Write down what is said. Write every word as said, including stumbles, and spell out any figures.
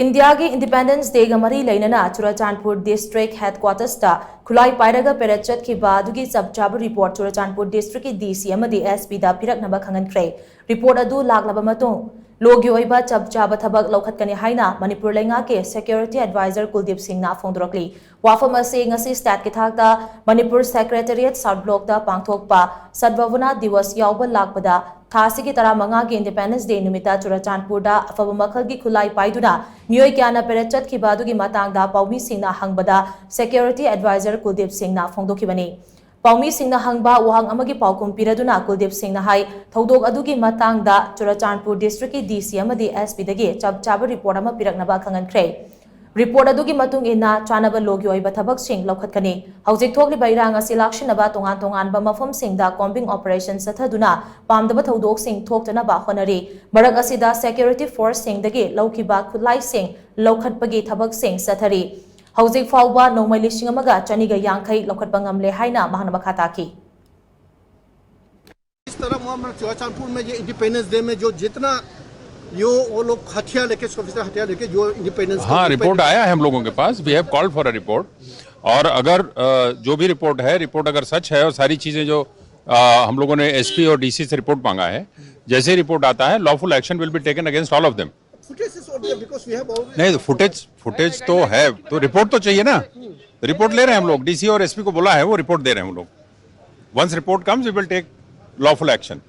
ꯏꯟꯗꯤꯌꯥꯒꯤ ꯏꯟꯗꯤꯄꯦꯟꯗꯦꯟꯁ ꯗꯦꯒ ꯃꯔꯤ ꯂꯩꯅꯅ ꯆꯨꯔꯆꯥꯟꯄꯨꯔ ꯗꯤꯁꯇ꯭ꯔꯤꯛ ꯍꯦꯗꯀ꯭ꯋꯥꯇꯔꯁꯇ ꯈꯨꯠꯂꯥꯏ ꯄꯥꯏꯔꯒ ꯄꯦꯔꯦꯗ ꯆꯠꯈꯤꯕ ꯑꯗꯨꯒꯤ ꯆꯞ ꯆꯥꯕ ꯔꯤꯄꯣꯔꯠ ꯆꯨꯔꯆꯥꯟꯄꯨꯔ ꯗꯤꯁꯇ꯭ꯔꯤꯛꯀꯤ ꯗꯤ ꯁꯤ ꯑꯃꯗꯤ ꯑꯦꯁ ꯄꯤꯗ ꯄꯤꯔꯛꯅꯕ ꯈꯪꯍꯟꯈ꯭ꯔꯦ꯫ ꯔꯤꯄꯣꯔꯠ ꯑꯗꯨ ꯂꯥꯛꯂꯕ ꯃꯇꯨꯡ ꯂꯣꯒꯤ ꯑꯣꯏꯕ ꯆꯞ ꯆꯥꯕ ꯊꯕꯛ ꯂꯧꯈꯠꯀꯅꯤ ꯍꯥꯏꯅ ꯃꯅꯤꯄꯨꯔ ꯂꯩꯉꯥꯛꯀꯤ ꯁꯦꯀ꯭ꯌꯨꯔꯤꯇꯤ ꯑꯦꯗꯚꯥꯏꯖꯔ ꯀꯨꯜꯗꯤꯞ ꯁꯤꯡꯅ ꯐꯣꯡꯗꯣꯔꯛꯂꯤ꯫ ꯋꯥꯐꯝ ꯑꯁꯤ ꯉꯁꯤ ꯁ꯭ꯇꯦꯠꯀꯤ ꯊꯥꯛꯇ ꯃꯅꯤꯄꯨꯔ ꯁꯦꯀ꯭ꯔꯦꯇꯦꯔꯤꯌꯦꯠ ꯁꯥꯎꯠ ꯕ꯭ꯂꯣꯛꯇ ꯄꯥꯡꯊꯣꯛꯄ ꯁꯗꯚꯥꯕꯅꯥ ꯗꯤꯋꯁ ꯌꯥꯎꯕ ꯂꯥꯛꯄꯗ ꯊꯥ ꯑꯁꯤꯒꯤ ꯇꯔꯥꯃꯉꯥꯒꯤ ꯏꯟꯗꯤꯄꯦꯟꯗꯦꯟꯁ ꯗꯦ ꯅꯨꯃꯤꯠꯇ ꯆꯨꯔꯆꯥꯟꯄꯨꯔꯗ ꯑꯐꯕ ꯃꯈꯜꯒꯤ ꯈꯨꯠꯂꯥꯏ ꯄꯥꯏꯗꯨꯅ ꯃꯤꯑꯣꯏ ꯀꯌꯥꯅ ꯄꯦꯔꯦꯗ ꯆꯠꯈꯤꯕ ꯑꯗꯨꯒꯤ ꯃꯇꯥꯡꯗ ꯄꯥꯎꯃꯤꯁꯤꯡꯅ ꯍꯪꯕꯗ ꯁꯦꯀ꯭ꯌꯨꯔꯤꯇꯤ ꯑꯦꯗꯚꯥꯏꯖꯔ ꯀꯨꯜꯗꯤꯞ ꯁꯤꯡꯅ ꯐꯣꯡꯗꯣꯛꯈꯤꯕꯅꯤ꯫ ꯄꯥꯎꯃꯤꯁꯤꯡꯅ ꯍꯪꯕ ꯋꯥꯍꯪ ꯑꯃꯒꯤ ꯄꯥꯎꯈꯨꯝ ꯄꯤꯔꯗꯨꯅ ꯀꯨꯜꯗꯤꯞ ꯁꯤꯡꯅ ꯍꯥꯏ, ꯊꯧꯗꯣꯛ ꯑꯗꯨꯒꯤ ꯃꯇꯥꯡꯗ ꯆꯨꯔꯆꯥꯟꯄꯨꯔ ꯗꯤꯁꯇ꯭ꯔꯤꯛꯀꯤ ꯗꯤ ꯁꯤ ꯑꯃꯗꯤ ꯑꯦꯁ ꯄꯤꯗꯒꯤ ꯆꯞ ꯆꯥꯕ ꯔꯤꯄꯣꯔꯠ ꯑꯃ ꯄꯤꯔꯛꯅꯕ ꯈꯪꯍꯟꯈ꯭ꯔꯦ꯫ ꯔꯤꯄꯣꯔꯠ ꯑꯗꯨꯒꯤ ꯃꯇꯨꯡ ꯏꯟꯅ ꯆꯥꯅꯕ ꯂꯣꯒꯤ ꯑꯣꯏꯕ ꯊꯕꯛꯁꯤꯡ ꯂꯧꯈꯠꯀꯅꯤ꯫ ꯍꯧꯖꯤꯛ ꯊꯣꯛꯂꯤꯕ ꯏꯔꯥꯡ ꯑꯁꯤ ꯂꯥꯛꯁꯤꯟꯅꯕ ꯇꯣꯉꯥꯟ ꯇꯣꯉꯥꯟꯕ ꯃꯐꯝꯁꯤꯡꯗ ꯀꯣꯝꯕꯤꯡ ꯑꯣꯄꯔꯦꯁꯟ ꯆꯠꯊꯗꯨꯅ ꯄꯥꯝꯗꯕ ꯊꯧꯗꯣꯛꯁꯤꯡ ꯊꯣꯛꯇꯅꯕ ꯍꯣꯠꯅꯔꯤ꯫ ꯃꯔꯛ ꯑꯁꯤꯗ ꯁꯦꯀ꯭ꯌꯨꯔꯤꯇꯤ ꯐꯣꯔꯁꯁꯤꯡꯗꯒꯤ ꯂꯧꯈꯤꯕ ꯈꯨꯠꯂꯥꯏꯁꯤꯡ ꯂꯧꯈꯠꯄꯒꯤ ꯊꯕꯛꯁꯤꯡ ꯆꯠꯊꯔꯤ꯫ ꯍꯧꯖꯤꯛ ꯐꯥꯎꯕ ꯅꯣꯡꯃꯩ ꯂꯤꯁꯤꯡ ꯑꯃꯒ ꯆꯅꯤꯒ ꯌꯥꯡꯈꯩ ꯂꯧꯈꯠꯄ ꯉꯝꯂꯦ ꯍꯥꯏꯅ ꯃꯍꯥꯛꯅ ꯃꯈꯥ ꯇꯥꯈꯤ꯫ इस तरह मोहम्मद चुआचानपुर में ये इंडिपेंडेंस डे में जो जितना यो वो लोग हथियार लेके, सोफिस्टिकेटेड हथियार लेके जो इंडिपेंडेंस हाँ, रिपोर्ट आया है हम लोगों के पास। We have called for a report. और अगर अ, जो भी रिपोर्ट है, रिपोर्ट अगर सच है और सारी चीजें जो अ, हम लोगों ने एसपी और डीसी से रिपोर्ट मांगा है, जैसे ही रिपोर्ट आता है, lawful action will be taken against all of them. Footage is out there because we have already नहीं, तो फुटेज फुटेज तो है, तो रिपोर्ट तो चाहिए ना. रिपोर्ट ले रहे हैं हम लोग, डीसी और एसपी को बोला है, वो रिपोर्ट दे रहे हैं हम लोग. Once report comes, we will take lawful action.